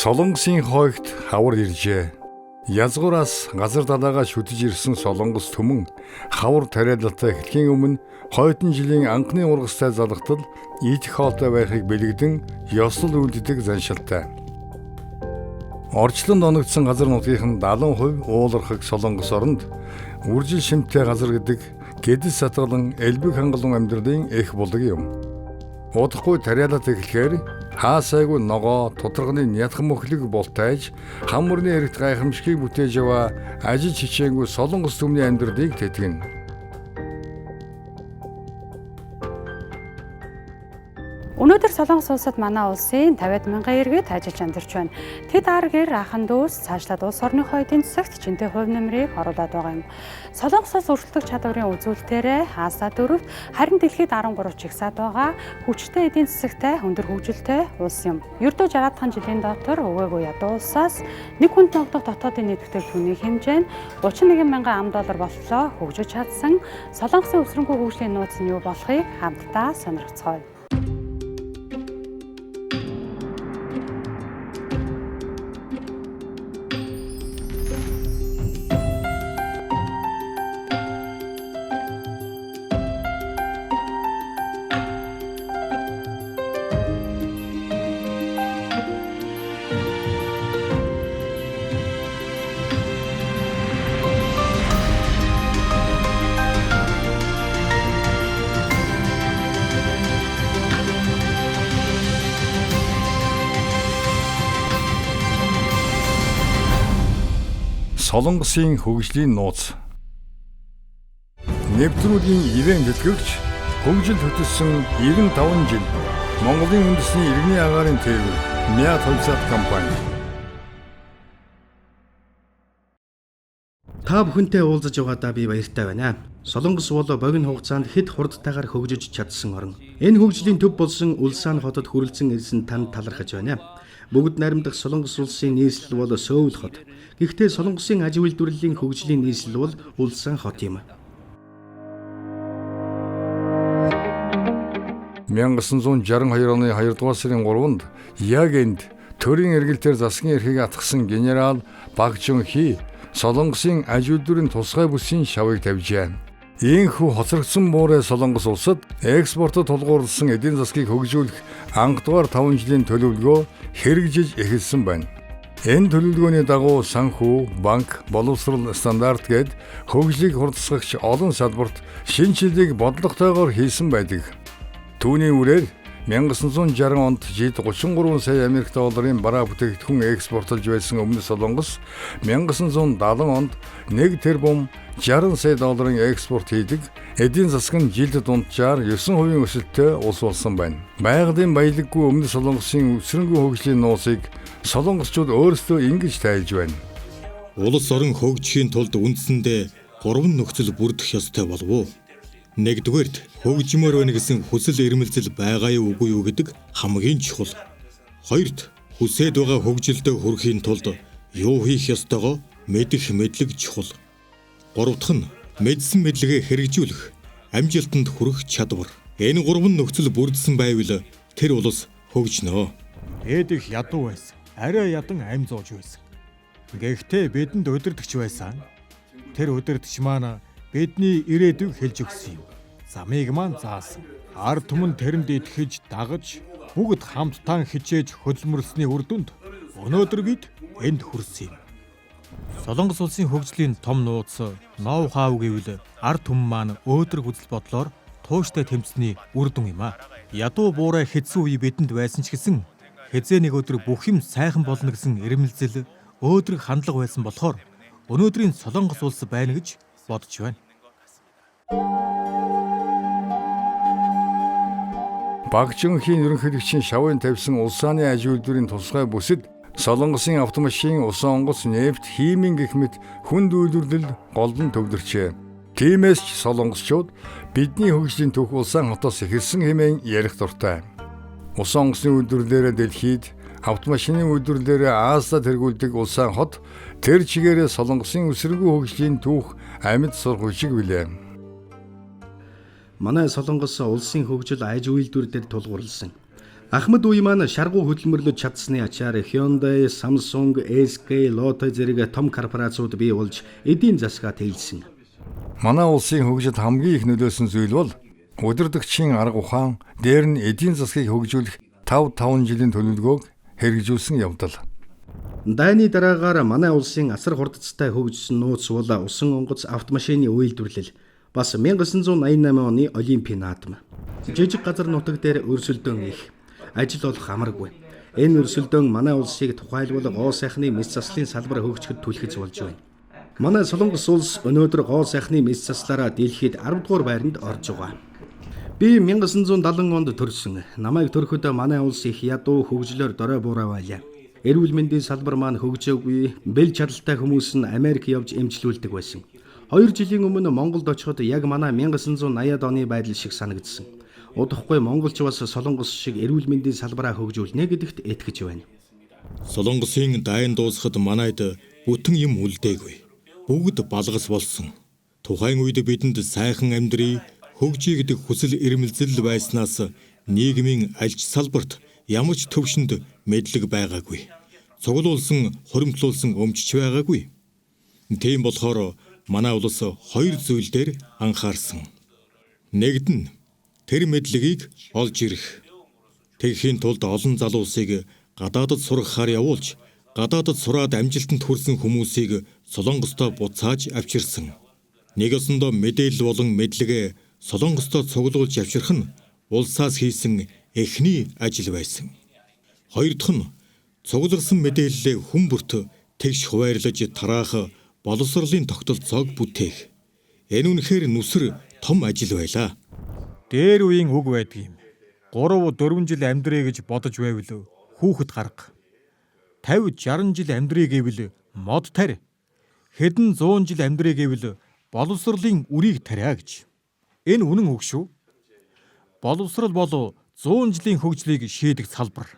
Солонгосын хойгт хавар иржээ. Язгуураас газар далаагаа шүтэж ирсэн солонгос түмэн хавар тариалалтай эхлэхийн өмнө хойтон жилийн анхны ургастай залгатал идэх хоолтой байхыг бэлэгдэн ёслол үйлддэг заншилтай. Орчлонд оногдсон газар нутгийнх нь 70% уулархаг солонгос оронд үржил шимтэй газар гэдэг гэдэс сатгалан элбэг хангалуун амьдралын эх булаг юм. Удахгүй тариалат эхлэхээр хаасайгүй ногоо тутарганы нятх мөхлөг болтайж хам мөрний эрэгт гайхамшигыг бүтээж яваа ажил чичээнгүй солонгос түмний амьдралыг тэтгэнэ. Өнөөдөр Солонгос улсад манай улсын 50 мянган иргэд ажиллаж амьдарч байна. Тэд ар гэр ахын дүүс цаашлаад улс орныхоо эдийн засагт жинтэй хувь нэмрийг оруулаад байгаа юм. Солонгос улс өрсөлдөх чадварын үзүүлэлтээрээ Аза дөрөвт харин дэлхийд 13 чигсаад байгаа хүчтэй эдийн засагтай өндөр хөгжилтэй улс юм. Ердөө 60 жилийн дотор өгөөгүй ядуу улсаас нэг хүнд ногдох дотоодын нийт бүтээгдэхүүний хэмжээ нь 31 мянган ам доллар болтлоо хөгжиж чадсан Солонгосын өсрөнгөө хөгжлийн нууц нь юу болохыг хамтдаа сонирхцгооё. Солонгосын хөгжлийн нууц. Нэвтрүүлгийн ивээн тэтгэгч хөгжил хөтөлсөн 95 жил Монголын үндэсний иргэний агаарын тээвэр Мят хувьцаат компани. Та бүхэнтэй уулзаж байгаадаа би баяртай байна. Солонгос бол богино хугацаанд хэд хурдтайгаар хөгжиж чадсан орн. Энэ хөгжлийн төв болсон Улсан хотод хүрэлцэн ирсэн танд талархаж байна. Бүгд найрамдах Солонгос улсын нийслэл бол Сөүл хот. Гэхдээ Солонгосын аж үйлдвэрлэлийн хөгжлийн нийслэл бол Улсан хот юм. 1962 оны 2 дугаар сарын 3-нд яг энд төрийн эргэлтээр засгийн эрхийг атгасан генерал Баг Чон Хи Солонгосын аж үйлдвэрийн тусгай бүсийн шавыг тавьжээ. Ийхүү хоцрогдсон буурай Солонгос улсад экспортод тулгуурласан эдийн засгийг хөгжүүлэх анхдугаар 5 жилийн төлөвлөгөө хэрэгжиж эхэлсэн байна. Энэ төлөвлөгөөний дагуу санхүү, банк, боловсрол стандарт гээд хөгжлийг хурдсагч олон салбарт шинэчлэлийг бодлоготойгоор хийсэн байдаг. Түүний үрээр 1960 онд жилд 33 сая Америк долларын бараа бүтээгдэхүүн экспортлож байсан өмнөд Солонгос 1970 онд 1 тэрбум 60 сая долларын экспорт хийдэг эдийн засаг нь жилд дунджаар 9% өсөлттэй улс болсон байна. Байгалийн баялаггүй өмнөд Солонгосын өсрөнгүй хөгжлийн нууцыг солонгосчууд өөрсдөө ингэж тайлж байна. Улс орон хөгжихийн тулд үндсэндээ 3 нөхцөл бүрдэх ёстой болов уу? Нэгдүгээрт хөгжмөр байна гэсэн хүсэл эрмэлзэл байгаа юу үгүй юу гэдэг хамгийн чухал. Хоёрт хүсээд байгаа хөгжилдөө хүрэхийн тулд юу хийх ёстойгоо мэдэх мэдлэг чухал. Гурав дахь нь мэдсэн мэдлэгээ хэрэгжүүлэх, амжилтанд хүрэх чадвар. Энэ гурван нөхцөл бүрдсэн байвал тэр улс хөгжнө. Дээд их ядуу байсан. Арай ядан амь зууж байсан. Гэхдээ бидэнд удирдагч байсан. Тэр удирдагч маань бидний ирээдүйг хэлж өгсөн юм. Замыг маань заасан. Ард түмэн тэрэнд итгэж дагаж бүгд хамтдаа хичээж хөдөлмөрлсөний үр дүнд өнөөдөр бид энд хүрсэн юм. Солонгос улсын хөгжлийн том нууц ноу хау гэвэл ард түмэн маань өөдрөг үзэл бодлоор тууштай тэмцсэний үр дүн юм а. Ядуу буурай хэцүү үе бидэнд байсан ч гэсэн хэзээ нэг өдөр бүх юм сайхан болно гэсэн эрмэлзэл өөдрөг хандлага байсан болохоор өнөөдрийн Солонгос улс байна гэж бодож байна. Багжинхийн ерөнхийлөгчийн шавын тавьсан улсааны аж үйлдвэрийн тусгай бүсэд Солонгосын автомашин, усан онгоц, нефть, химийн гэх мэт хүнд үйлдвэрлэл голдон төвлөрчээ. Тиймээс ч солонгосчууд бидний хөгжлийн түүх улсаан хотоос эхэлсэн хэмээн ярих дуртай. Усан онгоцны үйлдвэрлэлээрээ дэлхийд, автомашины үйлдвэрлэлээрээ Азад тэргүүлдэг улсаан хот тэр чигээрээ Солонгосын өсрөнгүй хөгжлийн түүх амьд сурах шиг билээ. Манай Солонгос улсын хөгжил аж үйлдвэр дээр тулгуурласан. Ахмад үе маань шаргуу хөдөлмөрлөж чадсны ачаар Hyundai, Samsung, SK, Lotte зэрэг том корпорациуд бий болж эдийн засгаа тэлсэн. Манай улсын хөгжилд хамгийн их нөлөөлсөн зүйл бол удирдагчийн арга ухаан, дээр нь эдийн засгийг хөгжүүлэх 5 жилийн төлөвлөгөөг хэрэгжүүлсэн явдал. Дайны дараагаар манай улсын асар хурдцтай хөгжсөн нууц бол усан онгоц автомашины үйлдвэрлэл, бас 1988 оны Олимпийн наадам. Жижиг газар нутаг дээр өрсөлдөөн их, ажил олох амаргүй. Энэ өрсөлдөөн манай улсыг тухайлбал гоо сайхны мэс заслын салбар хөгжихэд түлхэц болж байна. Манай Солонгос улс өнөөдөр гоо сайхны мэс заслаараа дэлхийд 10 дугаар байранд орж байгаа. Би 1970 онд төрсөн. Намайг төрөхөд манай улс их ядуу хөгжлөөр дорой буурай байлаа. Эрүүл мэндийн салбар маань хөгжөөгүй, бэл чадалтай хүмүүс нь Америк явж эмчлүүлдэг байсан. 2 жилийн өмнө Монголд очиход яг манай 1980-ад оны байдал шиг санагдсан. Удахгүй монголч бас Солонгос шиг эрүүл мэндийн салбараа хөгжүүлнэ гэдэгт итгэж байна. Солонгосын дайн дуусахад манайд бүтэн юм үлдээгүй. Бүгд балгас болсон. Тухайн үед бидэнд сайхан амьдрий, хөгжий гэдэг хүсэл эрмэлзэл байснаас нийгмийн аль ч салбарт ямар ч төвшөнд мэдлэг байгаагүй. Цуглуулсан, хуримтлуулсан өмчч байгаагүй. Тийм болохоор манай улс хоёр зүйл дээр анхаарсан. Нэгд нь тэр мэдлэгийг олж ирэх. Тэгэхийн тулд олон залуусыг гадаадад сургахаар явуулж, гадаадад сураад амжилтанд хүрсэн хүмүүсийг Солонгостой буцааж авчирсан. Нэг ёсондоо мэдээлэл болон мэдлэгээ Солонгостой цуглуулж авчрах нь улсаас хийсэн эхний ажил байсан. Хоёр дахь нь цугларсан мэдээллээ хүн бүрт тэгш хуваарлаж тараах боловсролын тогтолцоог бүтээх. Энэ үнэхээр нүсэр том ажил байлаа. Дээр үеийн үг байдаг юм. 3-4 жил амьдрий гэж бодож байвал хүүхэд гарга. 50 60 жил амьдрий гэвэл мод тарь. Хэдэн 100 жил амьдрий гэвэл боловсролын үрийг тариа гэж. Энэ үнэн үг шүү. Боловсрол бол 100 жилийн хөгжлийг шийдэх салбар.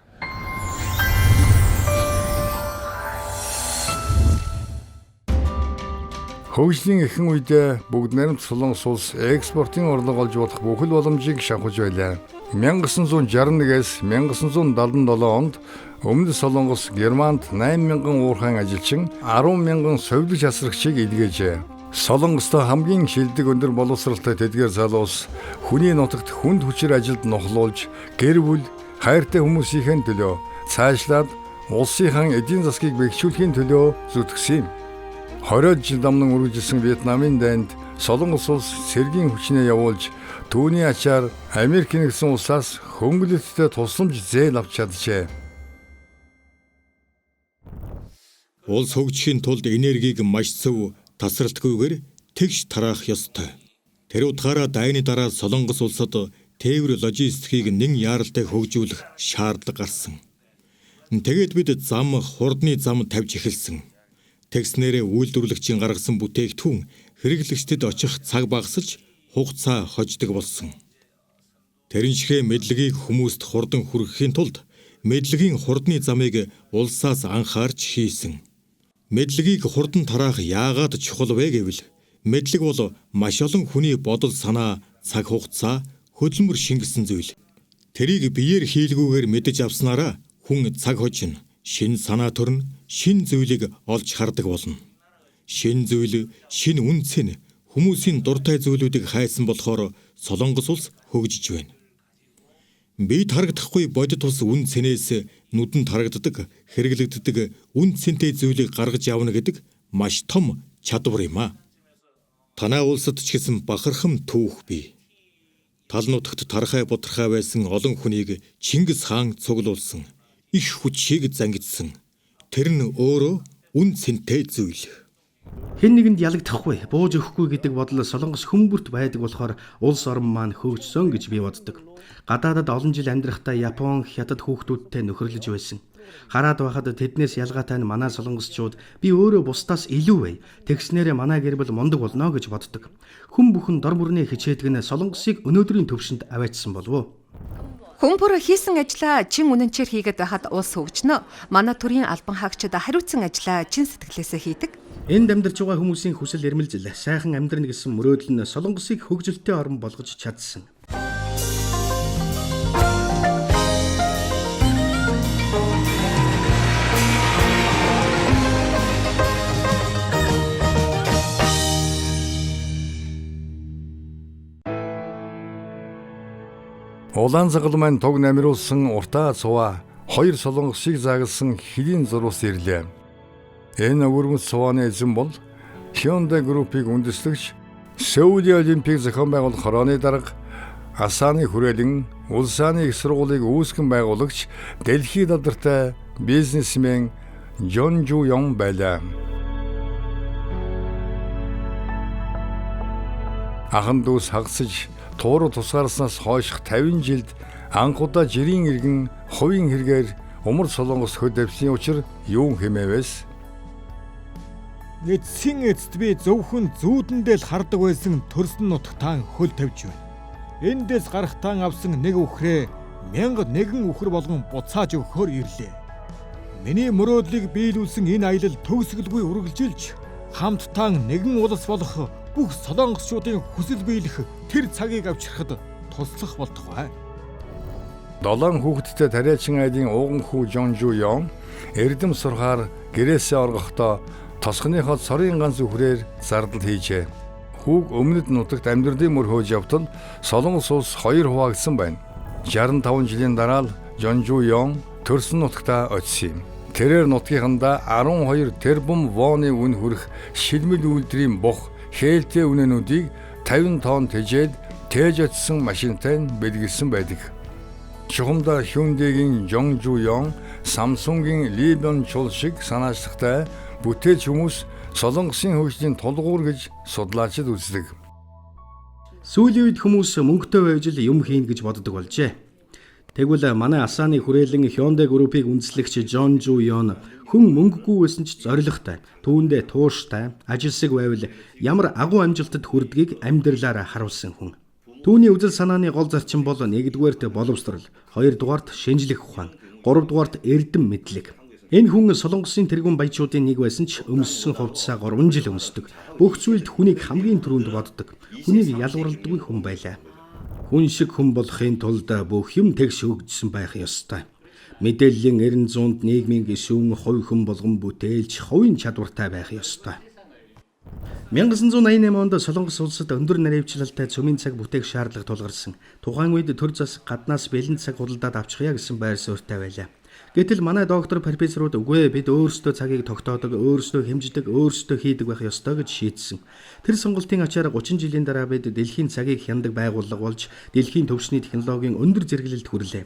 Хөгжлийн эхэн үедээ бүгд найрамд Солонгос улс экспортын орлого олж болох бүхэл боломжийг шавхаж байлаа. 1961-ээс 1977 онд Өмнөд Солонгос Германд 8000 уурхайн ажилчин, 10,000 совилж асрагчийг илгээжээ. Солонгостой хамгийн шилдэг өндөр боловсралтай тэдгээр залуус хүний нутагт хүнд хүчээр ажилд нухлуулж, гэр бүл, хайртай хүмүүсийнхээ төлөө цаашлаад улсынхаа эдийн засгийг бэхжүүлэхийн төлөө зүтгэсэн юм. 20 жил дамнан үргэлжилсэн Вьетнамын дайнд Солонгос улс цэргийн хүчнээ явуулж, түүний ачаар Америк нэгдсэн улсаас хөнгөлөлттэй тусламж зээл авч чаджээ. Улс хөгжихийн тулд энергийг маш зөв тасралтгүйгээр тэгш тараах ёстой. Тэр утгаараа дайны дараа Солонгос улсад тээвэр логистикийг нэн яаралтай хөгжүүлэх шаардлага гарсан. Тэгээд бид зам, хурдны зам тавьж эхэлсэн. Тэгснээрээ үйлдвэрлэгчийн гаргасан бүтээгдэхүүн хэрэглэгчдэд очих цаг багасж, хугацаа хождог болсон. Тэрэн шигэ мэдлэгийг хүмүүст хурдан хүргэхийн тулд мэдлэгийн хурдны замыг улсаас анхаарч хийсэн. Мэдлэгийг хурдан тараах яагаад чухал вэ гэвэл мэдлэг бол маш олон хүний бодол санаа, цаг хугацаа, хөдөлмөр шингэсэн зүйл. Тэрийг биеэр хийлгүүгээр мэдэж авснараа хүн цаг хожино, шинэ санаа төрнө, шинэ зүйлийг олж хардаг болно. Шинэ зүйл, шинэ үн цэн, хүмүүсийн дуртай зүйлүүдийг хайсан болохоор Солонгос улс хөгжиж байна. Бид харагдахгүй бодит тус үн цэнээс нүдэнд харагддаг, хэрэглэгддэг үн цэнтэй зүйлийг гаргаж явна гэдэг маш том чадвар юм аа. Танай улсад ч гэсэн бахархам түүх бий. Тал нутагт тархай бутархай байсан олон хүнийг Чингис хаан цуглуулсан, их хүчийг зангидсан. Тэр нь өөрөө үн цэнтэй зүйл. Хэн нэгэнд ялагдахгүй, бууж өгөхгүй гэдэг бодол Солонгос хүмүүрт байдаг болохоор улс орон маань хөгжсөн гэж би боддог. Гадаадад олон жил амьдрахдаа Япон, Хятад хүүхдүүдтэй нөхөрлөж байсан. Хараад байхад тэднээс ялгаатай нь манай солонгосчууд би өөрөө бусдаас илүү бай. Тэгснээрээ манай гэр бүл мундаг болно гэж боддог. Хүн бүхэн дор бүрнээ хичээдэг нь Солонгосыг өнөөдрийн төвшөнд аваачсан болов уу? Хүн бүр хийсэн ажлаа чин үнэнчээр хийгээд байхад улс хөгжнө. Манай төрийн албан хаагчид хариуцсан ажлаа чин сэтгэлээсээ хийдэг. Энд амьдарч байгаа хүмүүсийн хүсэл эрмэлзэл, сайхан амьдрна гэсэн мөрөөдөл нь Солонгосыг хөгжилтэй орн болгож чадсан. Улаан загал маань туг намируулсан уртаа цуваа хоёр солонгосыг заагалсан хөлийн зурвас ирлээ. Энэ өвөрмөц цувааны эзэн бол Hyundai Group-ыг үндэслэгч Сөүлийн Олимпик зохион байгуулах хорооны дарга Асааны хүрээлэн Улсааны их сургуулийг үүсгэн байгуулагч дэлхийд алдартай бизнесмен Жон Жу Йон байлаа. Ахан дүүс хагасж тууру тусгаарснаас хойших 50 жилд анх удаа жирийн иргэн хувийн хэрэгээр умар солонгос хөл давсны учир юун хэмээвэс? Эцсийн эцэст би зөвхөн зүүдэндээ л хардаг байсан төрсөн нутагтаан хөл тавьж байна. Эндээс гарахтаан авсан нэг үхрээ 1001 үхэр болгон буцааж өгөхөөр ирлээ. Миний мөрөөдлийг биелүүлсэн энэ аялал төгсгөлгүй үргэлжилж хамттаан нэгэн улс болох бүх солонгосчуудын хүсэл биелэх тэр цагийг авчрахад туслах болтугай. Долоон хүүхэдтэй тариачин айлын ууган хүү Жон Жу Йон эрдэм сурахаар гэрээсээ оргохдоо тосгоныхоо цорын ганц үхрээр зардал хийжээ. Хүүг өмнөд нутагт амьдралын мөр хөөж явтал Солонгос улс хоёр хуваагдсан байна. 65 жилийн дараа л Жон Жу Йон төрсөн нутагтаа очсон юм. Тэрээр нутгийнхандаа 12 тэрбум воны үн хүрэх шилмэл үйлдвэрийн бух хээлтэй үнэнүүдийг 50 тонн тэжээд тээж очсон машинтай нь бэлгэлсэн байдаг. Чухамдаа Hyundai-гийн Жон Жу Йон, Samsung-ийн Ли Бён Чул шиг санаачлагтай бүтээлч хүмүүс Солонгосын хөгжлийн тулгуур гэж судлаачид үздэг. Сүүлийн үед хүмүүс мөнгөтэй байж л юм хийнэ гэж боддог болжээ. Тэгвэл манай Асааны хүрээлэн Hyundai Group-ыг үндэслэгч Жон Жу Йон хүн мөнгөгүй байсан ч зоригтой, түүндээ тууштай, ажилсаг байвал ямар агуу амжилтад хүрдгийг амьдралаараа харуулсан хүн. Түүний үзэл санааны гол зарчим бол нэгдүгээрт боловсрол, хоёрдугаарт шинжлэх ухаан, гуравдугаарт эрдэм мэдлэг. Энэ хүн Солонгосын тэргүүн баячуудын нэг байсан ч өмссөн хувцсаа 3 жил өмсдөг. Бүх зүйлд хүнийг хамгийн түрүүнд боддог. Хүнийг ялгавралдаггүй хүн байлаа. Хүн шиг хүн болохын тулд бүх юм тэгш хөгжсөн байх ёстой. Мэдээллийн 90 100-нд нийгмийн гишүүн хувь хүн болгон бүтээлч хувийн чадвартай байх ёстой. 1988 онд Солонгос улсад өндөр наривчлалтай цөмийн цаг бүтээх шаардлага тулгарсан. Тухайн үед төр засаг гаднаас бэлэн цаг худалдаад авчихъя гэсэн байр суурьтай байлаа. Гэтэл манай доктор профессорууд үгүй бид өөрсдөө цагийг тогтоодог, өөрсдөө хэмждэг, өөрсдөө хийдэг байх ёстой гэж шийдсэн. Тэр сонголтын ачаар 30 жилийн дараа бид дэлхийн цагийг хянадаг байгууллага болж дэлхийн түвшний технологийн өндөр зэрэглэлд хүрлээ.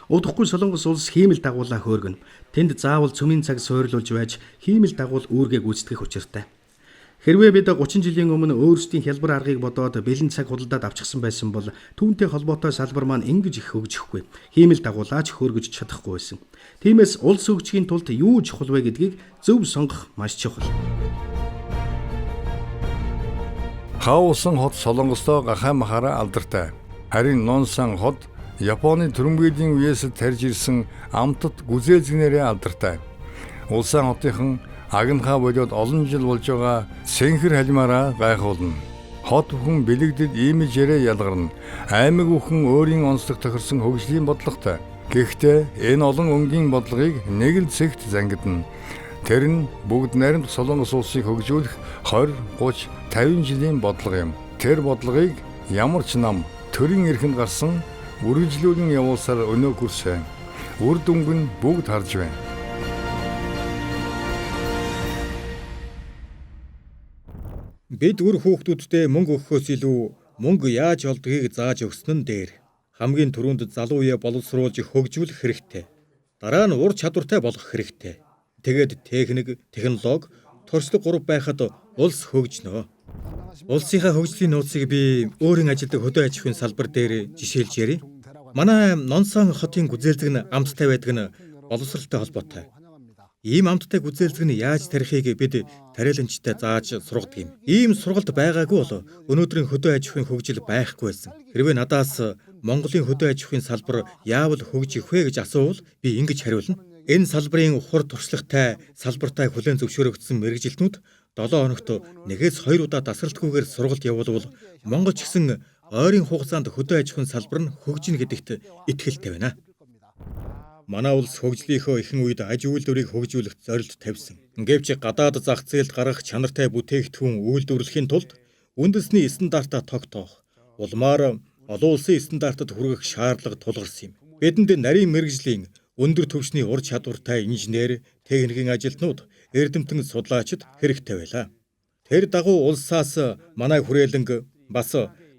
Удахгүй Солонгос улс хиймэл дагуулаа хөөргөнө. Тэнд заавал цөмийн цаг суйрлуулж байж хиймэл дагуул үүргээ гүйцэтгэх учиртай. Хэрвээ бид 30 жилийн өмнө өөрсдийн хялбар аргыг бодоод бэлэн цаг худалдаад авчихсан байсан бол түүнтэй холбоотой салбар маань ингэж их хөгжихгүй. Хиймэл дагуулаач хөөргөж чадахгүй байсан. Тиймээс улс хөгжихийн тулд юу чухал вэ гэдгийг зөв сонгох маш чухал. Хаа усан хот Солонгосдоо гахай махаараа алдартай. Харин Нонсан хот Японы түрэмгийллийн үеэс тарж ирсэн амтат гүзээлзгэнээрээ алдартай. Улсаан хотынхан агнахаа болиод олон жил болж байгаа сэнхэр халимаараа гайхуулна. Хот бүхэн бэлэгдэд имижээрээ ялгарна. Аймаг бүхэн өөрийн онцлог тохирсон хөгжлийн бодлоготой. Гэхдээ энэ олон өнгийн бодлогыг нэг л цэгт зангидна. Тэр нь бүгд найрамдах Солонгос улсыг хөгжүүлэх 20, 30, 50 жилийн бодлого юм. Тэр бодлогыг ямар ч нам төрийн эрхэнд гарсан үргэлжлүүлэн явуулсаар өнөө хүрсэн. Үр дүнг нь бүгд харж байна. Бид үр хүүхдүүддээ мөнгө өгөхөөс илүү мөнгө яаж олдгийг зааж өгсөн нь дээр. Хамгийн түрүүнд залуу үеэ боловсруулж хөгжүүлэх хэрэгтэй. Дараа нь ур чадвартай болох хэрэгтэй. Тэгээд техник, технологи, туршлага гурав байхад улс хөгжнө. Улсынхаа хөгжлийн нууцыг би өөрийн ажилдаг хөдөө аж ахуйн салбар дээр жишээлж ярья. Манай Нонсан хотын гүзээлзгэн нь амттай байдаг нь боловсролтой холбоотой. Ийм амттай гүзээлзгэн нь яаж тарихыг бид тариаланчтай зааж сургадаг юм. Ийм сургалт байгаагүй бол өнөөдрийн хөдөө аж ахуйн хөгжил байхгүй байсан. Хэрвээ надаас Монголын хөдөө аж ахуйн салбар яавал хөгжих вэ гэж асуувал би ингэж хариулна. Энэ салбарын хур туршлагатай салбартай хүлээн зөвшөөрөгдсөн мэргэжилтнүүд 7 хоногт нэгээс 2 удаа дасралтгүйгээр сургалт явуулвал Монгол ч гэсэн ойрын хугацаанд хөдөө аж ахуйн салбар нь хөгжинэ гэдэгт итгэлтэй байна. Манай улс хөгжлийнхөө ихэнх үед аж үйлдвэрийг хөгжүүлэх зорилт тавьсан. Гэвч гадаад зах зээлд гарах чанартай бүтээгдэхүүн үйлдвэрлэхийн тулд үндэсний стандартаа тогтоох, улмаар олон улсын стандартад хүргэх шаардлага тулгарсан юм. Бидэнд нарийн мэргэжлийн өндөр түвшний ур чадвартай инженер, техникийн ажилтнууд, эрдэмтэн судлаачид хэрэгтэй байлаа. Тэр дагуу улсаас манай хүрээлэнг бас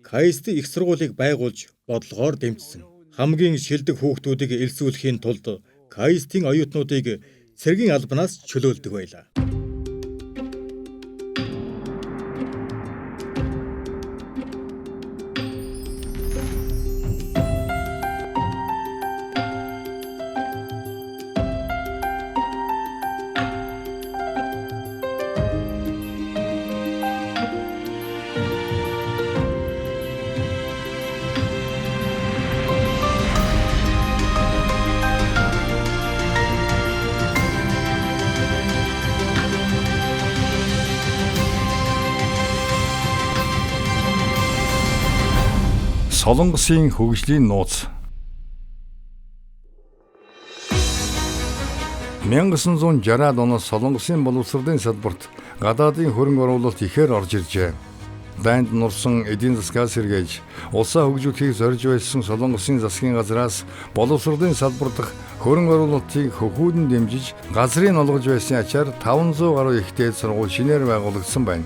КАИСТ их сургуулийг байгуулж бодлогоор дэмжсэн. Хамгийн шилдэг хүүхдүүдийг элсүүлэхийн тулд КАИСТ-ийн оюутнуудыг цэргийн албанаас чөлөөлдөг байлаа. Солонгосын хөгжлийн нууц. 1960-ад оноос Солонгосын боловсролын салбарт гадаадын хөрөнгө оруулалт ихээр орж иржээ. Дайнд нурсан эдийн засгаас сэргээж улсаа хөгжүүлэхийг зорж байсан Солонгосын засгийн газраас боловсролын салбар дахь хөрөнгө оруулалтыг хөхүүдэн дэмжиж газрыг олгож байсан ачаар 500 гаруй их дээд сургууль шинээр байгуулагдсан байна.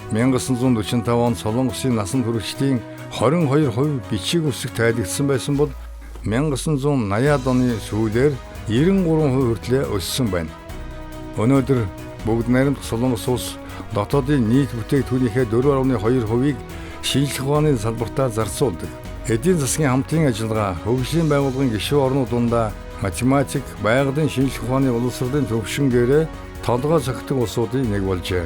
1945 онд Солонгосын насан туршидын 22% бичиг үсэг тайлагдсан байсан бол 1980-ад оны сүүлээр 93% хүртлээр өссөн байна. Өнөөдөр бүгд найрамдах Солонгос улс дотоодын нийт бүтээгдэхүүнийхээ 4.2%-ийг шинжлэх ухааны салбартаа зарцуулдаг. Эдийн засгийн хамтын ажиллагаа, хөгжлийн байгууллагын гишүүн орнууд дундаа математик, байгалийн шинжлэх ухааны боловсролын төвшингээрээ толгой цогтөг улсуудын нэг болжээ.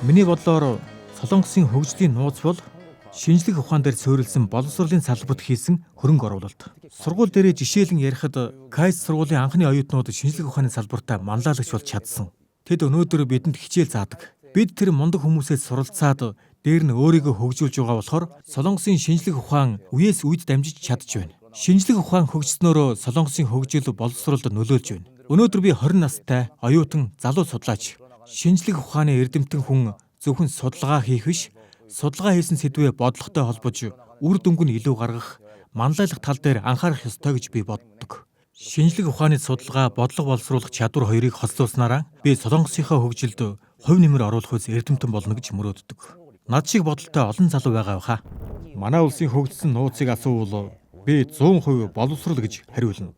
Миний бодлоор Солонгосын хөгжлийн нууц бол шинжлэх ухаан дээр суурилсан боловсролын салбарт хийсэн хөрөнгө оруулалт. Сургууль дээрээ жишээлэн ярихад КАИС сургуулийн анхны оюутнууд шинжлэх ухааны салбартаа манлайлагч болж чадсан. Тэд өнөөдөр бидэнд хичээл заадаг. Бид тэр мундаг хүмүүсээс суралцаад дээр нь өөрийгөө хөгжүүлж байгаа болохоор Солонгосын шинжлэх ухаан үеэс үед дамжиж чадж байна. Шинжлэх ухаан хөгжснөөрөө Солонгосын хөгжил боловсролд нөлөөлж байна. Өнөөдөр би 20 настай оюутан залуу судлаач. Шинжлэх ухааны эрдэмтэн хүн зөвхөн судалгаа хийх биш, судалгаа хийсэн сэдвээ бодлоготой холбож үр дүнг нь илүү гаргах, манлайлах тал дээр анхаарах ёстой гэж би боддог. Шинжлэх ухааны судалгаа, бодлого боловсруулах чадвар хоёрыг хослуулснараа би Солонгосынхоо хөгжилд хувь нэмэр оруулах үс эрдэмтэн болно гэж мөрөөддөг. Над шиг бодолтой олон залуу байгаа баха. Манай улсын хөгжсөн нууцыг асуувал би 100% боловсрол гэж хариулна.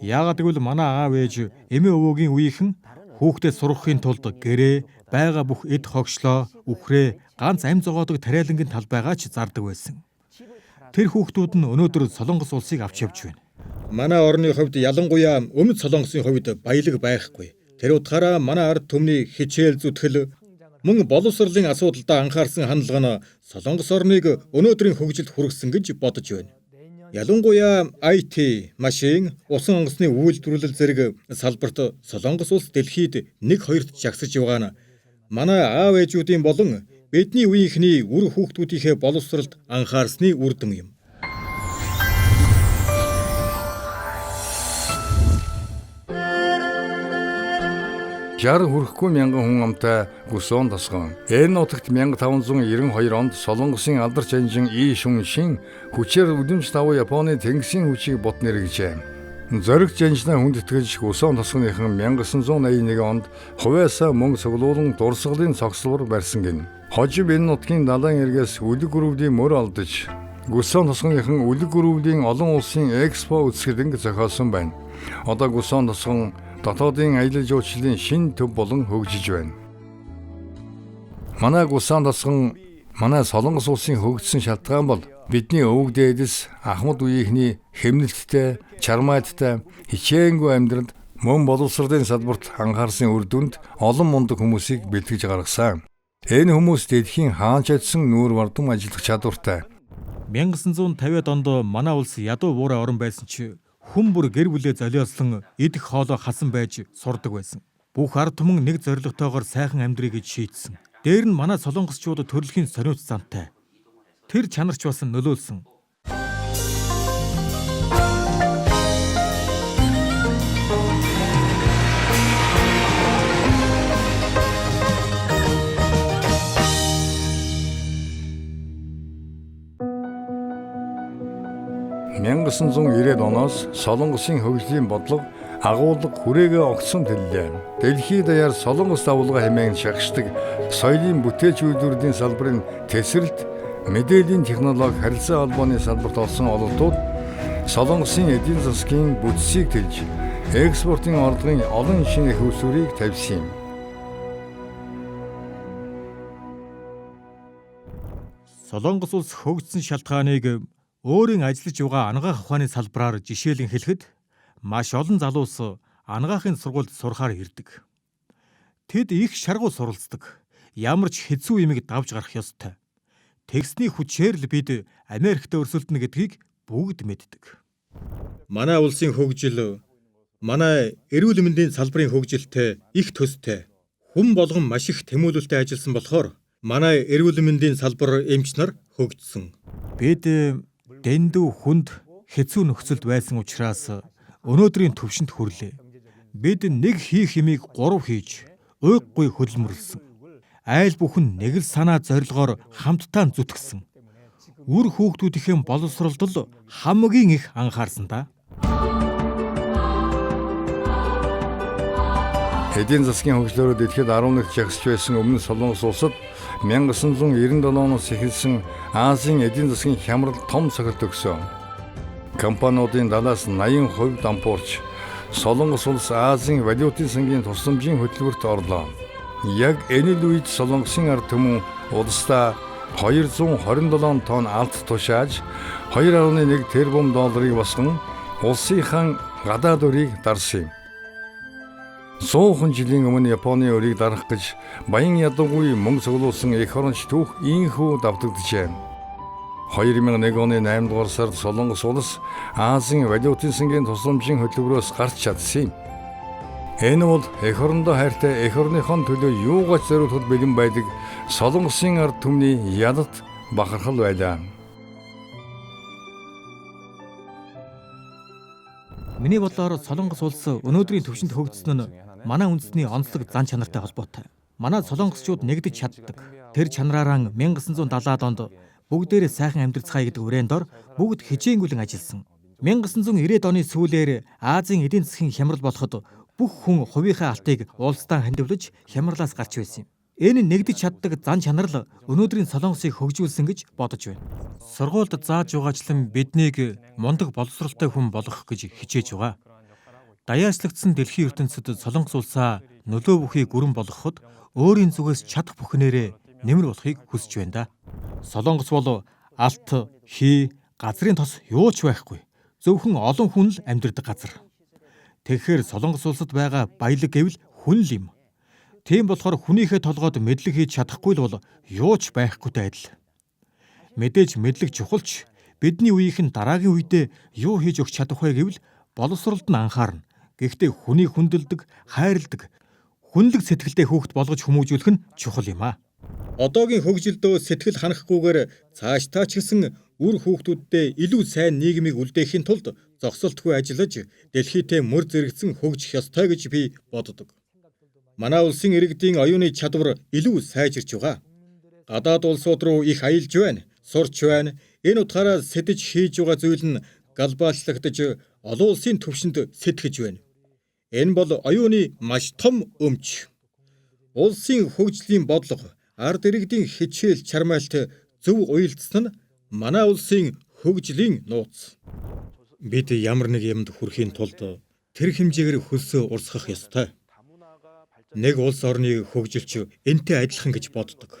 Яагаад гэвэл манай аав ээж эмээ өвөөгийн үеийнхэн хүүхдэд сургахын тулд гэрээ, байгаа бүх эд хогшлоо, үхрээ, ганц амь зогоодог тариалангийн талбайгаа ч зардаг байсан. Тэр хүүхдүүд нь өнөөдөр Солонгос улсыг авч явж байна. Манай орны хувьд ялангуяа өмнөд Солонгосын хувьд баялаг байхгүй. Тэр утгаараа манай ард түмний хичээл зүтгэл мөн боловсролын асуудалдаа анхаарсан хандлага нь Солонгос орныг өнөөдрийн хөгжилд хүргэсэн гэж бодож байна. Ялангуяа IT, машин, усан онгоцны үйлдвэрлэл зэрэг салбарт Солонгос улс дэлхийд 1-2-т жагсаж байгаа нь манай аав ээжүүдийн болон бидний үеийнхний үр хүүхдүүдийнхээ боловсролд анхаарсны үр дүн юм. 60 хүрэхгүй мянган хүн амтай Гүсон тосгон. Энэ нутагт 1592 онд Солонгосын алдарч анжин И Шүн Шин хүчээр үдэмж давуу Японы тэнгисийн хүчийг бут нэргэжээ. Зоригт жанжнаа хүндэтгэж Гүсон тосгоныхан 1981 онд хувиасаа мөнгө цуглуулан дурсгалын цогцлбор барьсан гин. Хожим энэ нутгийн далайн эргээс үлэг гүрвлийн мөр олдож Гүсон тосгоныхан үлэг гүрвлийн олон улсын экспо үзэсгэлэнг зохиосон байна. Одоо Гүсон тосгон дотоодын аялал жуулчлалын шинэ төв болон хөгжиж байна. Манай Гусан тосгон манай Солонгос улсын хөгжсөн шалтгаан бол бидний өвөг дээдэс ахмад үеийнхний хэмнэлттэй, чармайлттай, хичээнгүй амьдралд мөн боловсролын салбарт анхаарсан үр дүнд олон мундаг хүмүүсийг бэлтгэж гаргасан. Энэ хүмүүс дэлхийн хаан ч очсон нүүр бардам ажиллах чадвартай. 1950-ад онд манай улс ядуу буурай орон байсан ч хүн бүр гэр бүлээ золиослон идэх хоолой хасан байж сурдаг байсан. Бүх ард түмэн нэг зорилготойгоор сайхан амьдрыг гэж шийдсэн. Дээр нь манай солонгосчууд төрөлхийн сониуц зантай. Тэр чанарч бас нөлөөлсөн. 1990-ад оноос Солонгосын хөгжлийн бодлого агуулга хүрээгээ огцом тэллээ. Дэлхий даяар Солонгос давлгаа хэмээн шагшдаг соёлын бүтээлч үйлдвэрлэлийн салбарын тесрэлт, мэдээллийн технологи харилцаа холбооны салбарт олсон ололтууд Солонгосын эдийн засгийн бүтцийг тэлж, экспортын орлогын олон шинэ эх үүсвэрийг тавьсан юм. Солонгос улс хөгжсөн шалтгааныг өөрийн ажиллаж байгаа анагаах ухааны салбараар жишээлэн хэлэхэд маш олон залуус анагаахын сургуульд сурахаар ирдэг. Тэд их шаргуу суралцдаг. Ямар ч хэцүү юмыг давж гарах ёстой. Тэгсний хүчээр л бид Америкт өрсөлдөнө гэдгийг бүгд мэддэг. Манай улсын хөгжил манай эрүүл мэндийн салбарын хөгжилтэй их төстэй. Хүн болгон маш их тэмүүлэлтэй ажилласан болохоор манай эрүүл мэндийн салбар эмч нар хөгжсөн. Бид дэндүү хүнд хэцүү нөхцөлд байсан учраас өнөөдрийн төвшөнд хүрлээ. Бид нэг хийх юмыг гурав хийж уйггүй хөдөлмөрлөсөн. Айл бүхэн нэг л санаа зорилгоор хамтдаа зүтгэсэн. Үр хүүхдүүдийнхээ боловсролд л хамгийн их анхаарсан да. Эдийн засгийн хөгжлөөрөө дэлхийд 11 жагсаж байсан өмнө Солонгос улсад 1997 оноос эхэлсэн Азийн эдийн засгийн хямрал том цохилт өгсөн. Компаниудын 70-аас 80% дампуурч Солонгос улс Азийн валютын сангийн тусламжийн хөтөлбөрт орлоо. Яг энэ л үед Солонгосын ард түмэн улсдаа 227 тонн алт тушааж 2.1 тэрбум долларыг босгон улсынхаа гадаад өрийг дарсан юм. 100 жилийн өмнө Японы өрийг дарах гэж баян ядуугүй мөнгө цуглуулсан эх оронч түүх ийнхүү давтагджээ. 2001 оны 8 дугаар сард Солонгос улс Азийн валютын сангийн тусламжийн хөтөлбөрөөс гарч чадсан юм. Энэ бол эх орондоо хайртай эх орныхон төлөө юугаач зориулахад бэлэн байдаг Солонгосын ард түмний ялалт бахархал байлаа. Миний бодлоор Солонгос улс өнөөдрийн төвшөнд хөгжсөн нь манай үндэсний онцлог зан чанартай холбоотой. Манай солонгосчууд нэгдэж чаддаг. Тэр чанараараа 1970-ад онд бүгдээрээ сайхан амьдарцгаая гэдэг хүрээнд дор бүгд хичээнгүлэн ажилласан. 1990-ад оны сүүлээр Азийн эдийн засгийн хямрал болоход бүх хүн хувийнхаа алтыг улсдаа хандивлаж хямралаас гарч байсан юм. Энэ нэгдэж чаддаг зан чанар л өнөөдрийн Солонгосыг хөгжүүлсэн гэж бодож байна. Сургуульд зааж байгаачлан биднийг мундаг боловсролтой хүн болгох гэж хичээж байгаа. Даяарчлагдсан дэлхийн ертөнцид Солонгос улсаа нөлөө бүхий гүрэн болгоход өөрийн зүгээс чадах бүхнээрээ нэмэр болохыг хүсэж байна да. Солонгос бол алт, хий, газрын тос юу ч байхгүй. Зөвхөн олон хүн л амьдардаг газар. Тэгэхээр Солонгос улсад байгаа баялаг гэвэл хүн л юм. Тийм болохоор хүнийхээ толгойд мэдлэг хийж чадахгүй л бол юу ч байхгүйтэй адил. Мэдээж мэдлэг чухалч бидний үеийнх нь дараагийн үедээ юу хийж өгч чадах вэ гэвэл боловсролд нь анхаарна. Гэхдээ хүнийг хүндэлдэг, хайрладаг, хүнлэг сэтгэлтэй хүүхэд болгож хүмүүжүүлэх нь чухал юм аа. Одоогийн хөгжилдөө сэтгэл ханахгүйгээр цаашдаа ч гэсэн үр хүүхдүүддээ илүү сайн нийгмийг үлдээхийн тулд зогсолтгүй ажиллаж дэлхийдээ мөр зэрэгцэн хөгжих ёстой гэж би боддог. Манай улсын иргэдийн оюуны чадвар илүү сайжирч байгаа. Гадаад улсууд руу их аялж байна, сурч байна. Энэ утгаараа сэтэж хийж байгаа зүйл нь глобалчлагдаж олон улсын түвшинд сэтгэж байна. Энэ бол оюуны маш том өмч. Улсын хөгжлийн бодлого, ард иргэдийн хичээл чармайлт зөв уялдсан нь манай улсын хөгжлийн нууц. Бид ямар нэг юмд хүрэхийн тулд тэр хэмжээгээр хөлсөө урсгах ёстой. Нэг улс орныг хөгжилч энтэй адилхан гэж боддог.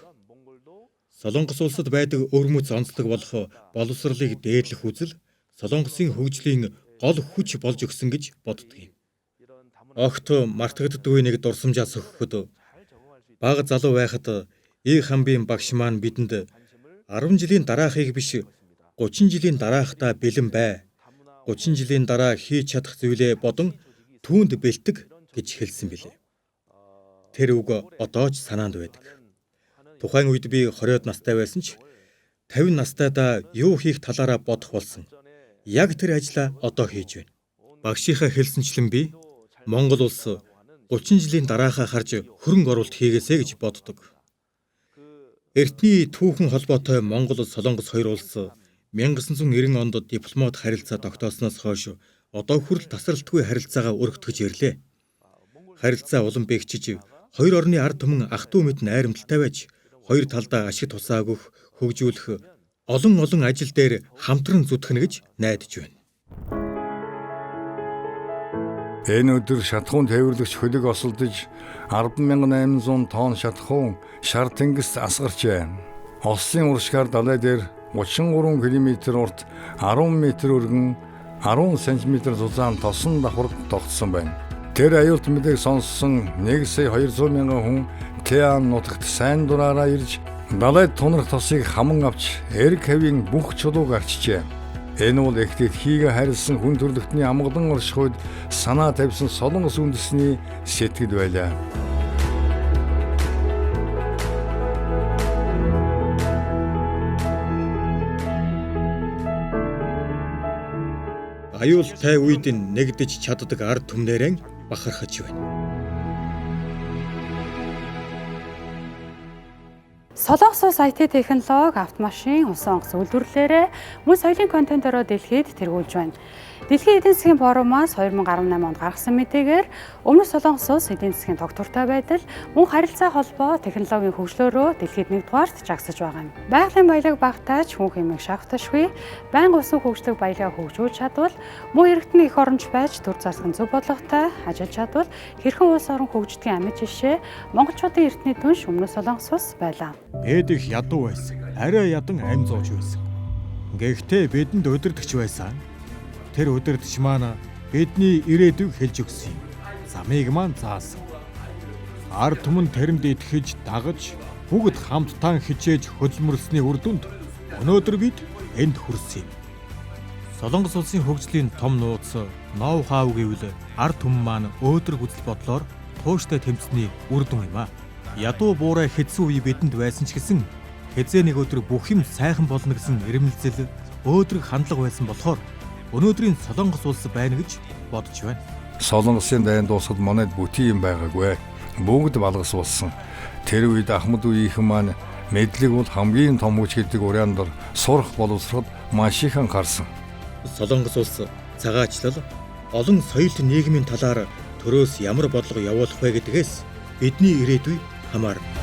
Солонгос улсад байдаг өвөрмөц онцлог болох боловсролыг дээдлэх үзэл Солонгосын хөгжлийн гол хүч болж өгсөн гэж боддог юм. Огт мартагддаггүй нэг дурсамжаа сөхөхөд бага залуу байхад И хамбын багш маань бидэнд 10 жилийн дараахыг биш 30 жилийн дараахтаа бэлэн бай. 30 жилийн дараа хийж чадах зүйлээ бодон түүнд бэлтэг гэж хэлсэн билээ. Тэр үг одоо ч санаанд байдаг. Тухайн үед би 20-од настай байсан ч 50 настайдаа юу хийх талаараа бодох болсон. Яг тэр ажлаа одоо хийж байна. Багшийнхаа хэлсэнчлэн би Монгол улс 30 жилийн дараахаа харж хөрөнгө оруулалт хийгээсэй гэж боддог. Эртний түүхэн холбоотой Монгол, Солонгос хоёр улс 1990 онд дипломат харилцаа тогтоосноос хойш одоо хүрэл тасралтгүй харилцаагаа өргөтгөж ирлээ. Харилцаа улам бэхжиж, хоёр орны ард түмэн ах トゥ мэт найрамдалтай байж, хоёр талдаа ашиг тусаа өгөх, хөгжүүлэх олон олон ажил дээр хамтран зүтгэнэ гэж найдаж байна. Энэ өдөр шатахуун тээвэрлэгч хөлөг осолдож 10,800 тонн шатахуун шар тэнгист асгарчээ. Осын уршгаар далай дээр 33 км урт 10 м өргөн 10 см зузаан тосон давхарг тогтсон байна. Тэр аюулт мэдээг сонссон 1 сая 200 мянган хүн Тэан нутагт сайн дураараа ирж далайд тунрах тосыг хаман авч эрг хавийн бүх чулууг арчжээ. Энэ бол их дэлхийг харилсан хүн төрлөختний амгалан оршихуйд санаа тавьсан Солонгос үндэсний сэтгэл байлаа. Аюултай үед нэгдэж чаддаг ард түмнээрээ бахархаж байна. Солонгос улс IT технологи, автомашин, усан онгоц үйлдвэрлэлээрээ мөн соёлын контентороо дэлхийд тэргүүлж байна. Дэлхийн эдийн засгийн форумаас 2018 онд гаргасан мэдээгээр өмнөд Солонгос улс эдийн засгийн тогтвортой байдал, мөн харилцаа холбоо, технологийн хөгжлөөрөө дэлхийд нэгдүгээрт жагсаж байгаа юм. Байгалийн баялаг багтаач хүн хэмээх шахташгүй, байнга усан хөгжлөг баялгаа хөгжүүлж чадвал, мөн эргэтний эх оронч байж төр засгийн зөв бодлоготой ажиллаж чадвал хэрхэн улс орон хөгждгийн амьд жишээ монголчуудын эртний түнш өмнөд Солонгос улс байлаа. Бид их ядуу байсан. Арай ядан амь зууж байсан. Гэхдээ бидэнд удирдахч байсан. Тэр удирдахч маань бидний ирээдүйг хэлж өгсөн юм. Замыг маань заасан. Ард түмэн тэрэнд итгэж дагаж бүгд хамтдаа хичээж хөдөлмөрлсөний үр дүнд өнөөдөр бид энд хүрсэн юм. Солонгос улсын хөгжлийн том нууц ноу хау гэвэл ард түмэн маань өөдрөг үзэл бодлоор тууштай тэмцсэний үр дүн юм а. Ядуу буурай хэцүү үе бидэнд байсан ч гэсэн хэзээ нэг өдөр бүх юм сайхан болно гэсэн эрмэлзэл өөдрөг хандлага байсан болохоор өнөөдрийн Солонгос улс байна гэж бодож байна. Солонгосын дайн дуусахад манайд бүтэн юм байгаагүй. Бүгд балгас болсон. Тэр үед Ахмад үеийнхэн маань мэдлэг бол хамгийн том хүч гэдэг уриан дор сурах боловсроход маш их анхаарсан. Солонгос улс цагаачлал олон соёлт нийгмийн талаар төрөөс ямар бодлого явуулах вэ гэдгээс бидний ирээдүй хамаарна.